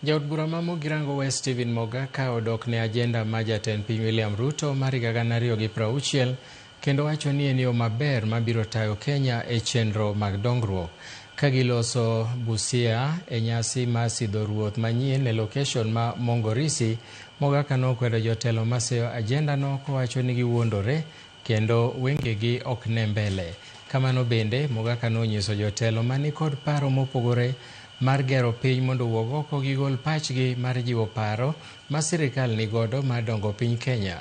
Jaod bura ma Mugirango West Stephen Mogaka odok ne ajenda ma jatend piny William Ruto mar higa 2060 kendo wacho ni en yo maber mabiro tayo Kenya e chenro mag dongruok. Ka giloso Busia e nyasi mar sidho ruoth manyien e location ma Mongorisi, Mogaka nokwedo jotelo maseyo ajenda no kowacho ni giwuondore kendo wengegi ok ne mbele. Kamano bende, Mogaka nonyiso jotelo mani kod paro mopogore mar gero piny mondo owuog oko gigol pachgi mar jiwo paro ma sirikal nigodo mar dongo piny Kenya.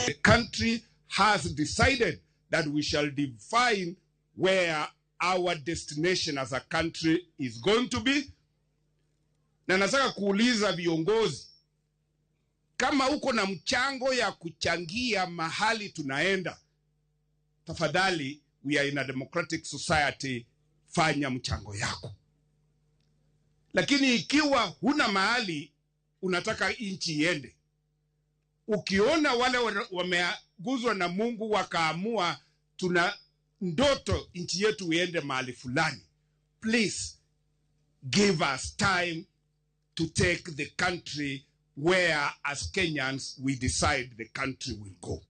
The country has decided that we shall define where our destination as a country is going to be. Na nataka kuuliza viongozi kama uko na mchango ya kuchangia mahali tunaenda, tafadhali, we are in a democratic society, fanya mchango yako. Lakini ikiwa huna mahali unataka nchi iende, ukiona wale wameguzwa na Mungu wakaamua tuna ndoto nchi yetu iende mahali fulani, please give us time to take the country where as Kenyans we decide the country will go.